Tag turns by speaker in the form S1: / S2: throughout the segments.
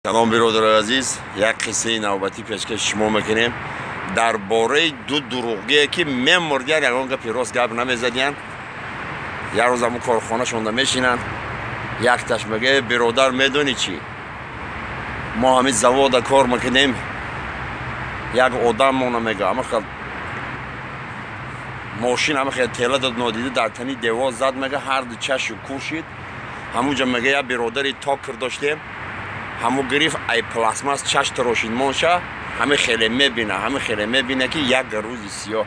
S1: Салом бародарони азиз, як қиссаи навбатӣ пешкаши шумо мекунем дар бораи ду дурӯғгӯе ки мемурдиян, ягон гапи рост гап намезадиян. Як рӯз ҳамун корхонашонда мешинанд, якташ мега: биродар, медонӣ чӣ, мо ҳамин завода кор мекунем, як одаммона мега ҳама мошин ҳама хел тела дод, нодида дар тани девор зад, мега ҳарду чашу кӯшид. Ҳамунҷа мега як биродари токр доштем, ҳаму гирифт ай пластмасс чаш тарошид монша, ҳами хеле мебина, ҳами хеле мебина ки як рӯзи сиёҳ.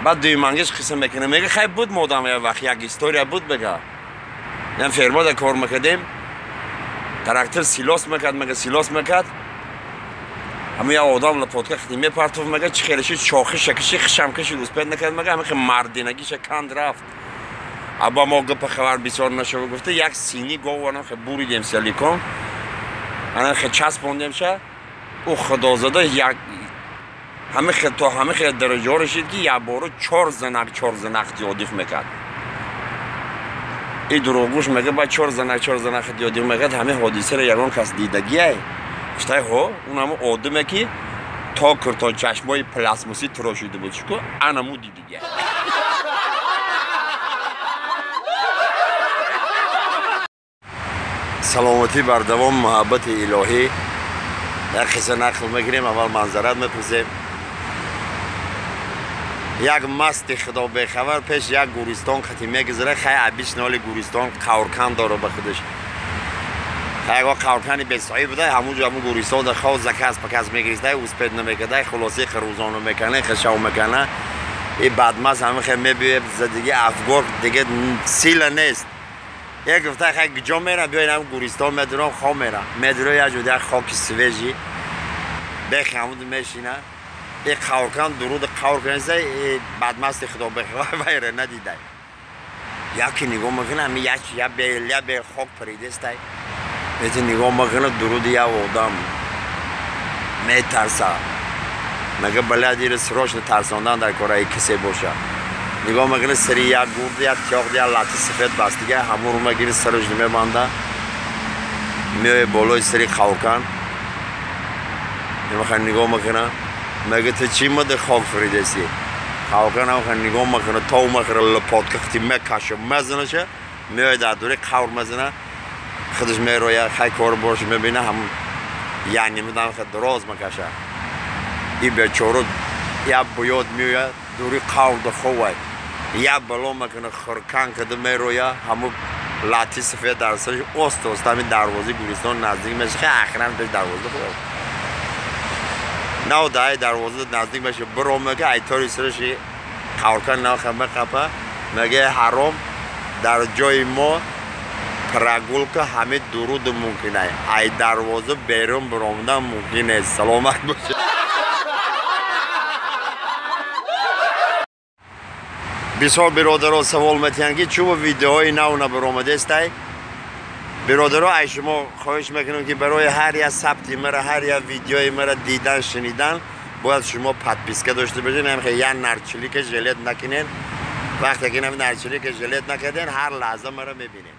S1: Баъд дуюмангиш қисса мекунам, мега хай буд модам як вақт як история буд, мега ян фермада кор мекардем, трактор силос мекард, мега силос мекард, ҳамин як одам лопотка хити мепартов, мега чӣ хеле шид, шохиша киши, хишам кишид, успед накард, мега ҳами хел мардинагиша канд рафт. Аба мо гапа хабар бисёр нашава гуфта, як сини гов хе буридем селикон, ана хе часпондемша, ӯ худозада як ҳами хе то ҳами хе дараҷаҳо решид ки якбора чор занак тиёдиқ мекард. И дурӯғгӯш мега ба чор занак тиёдиқ мекард. Ҳамин ҳодисаро ягон кас дидагиай? Гуфтай ҳо, он ҳамун одаме ки токр то чашмои пластмассӣ турошида буд, чику анаму дидагиай. Саломатӣ бардавом, муҳаббати илоҳӣ. Як қисса нақл мекунем, аввал манзарат мепурсем. Як масти худо бехабар пеш як гӯристон қати мегузара. Хай обычно ҳоли гӯристон қавркан дора ба худаш. Хай яго қавркани бесоҳиб буда, ҳамунҷо ҳамун гӯристон да хов заказ паказ мегириста, успед намекарда, хулоси хирӯзоно мекана, хишав мекана. И бадмаст ҳамин хел мебиёб, задиги афгор дига сила нест. Як гуфта хай куҷо мерам, биёин ҳам гӯристон медурам, хоб мерам. Медура як ҷо як хоки свежий бехи ҳамуд мешина. И қавркан дуруд қавр каниса, и бадмасти худо бехабар вайра надидай. Яке нигоҳ мекуна, ҳами як я бел, я бел хок паридестай. Эти нигоҳ мекуна, дуруди як одам метарса. Мега блядь, ира срочно тарсондан дар кора кисе боша. Нигоҳ мекунӣ, сари як гурд, як тиёқ, як лати сифед бастига, ҳамун рӯ мегири, сараш мебанда, меоя болои сари қавркан, мехоҳ нигоҳ мекуна, мега ту чӣ мада хок фиридеси? Қавркан ҳам нигоҳ мекуна, тов мекуна, лопотка хити мекаша, мезанаша, меоя дар дури қавр мезана, худаш мероя, хай кор борш мебина, ҳамун як нимадам хе дароз мекаша. И бечора як буёд меояд, дури қавр да ховай, як бало мекуна, хуркан када мероя, ҳамун лати сафед дар сараш, оста оста ҳамин дарвозаи гӯристон наздик меша, хе ахиран пеш дарвоза хоб нав даи дарвоза наздик меша, биро мега айтори сараши қавркан нав меқапа, мега ҳаром, дар ҷои мо прогулка ҳамин дуруд мумкин ай, ай дарвоза берун биромадан мумкин нест. Саломат бошед. Бисёр биродаро савол метиҳанд ки чӯ видеоҳои нав набаромадестай. Биродаро, ай шумо хоҳиш мекунам ки барои ҳар як сабти мара, ҳар як видеои мара дидан, шунидан бояд шумо подписка дошта бошед. Намехоҳед як нарчилика жилет накунед. Вақте ки нарчилика жилет накарден, ҳар лаҳза мара мебинед.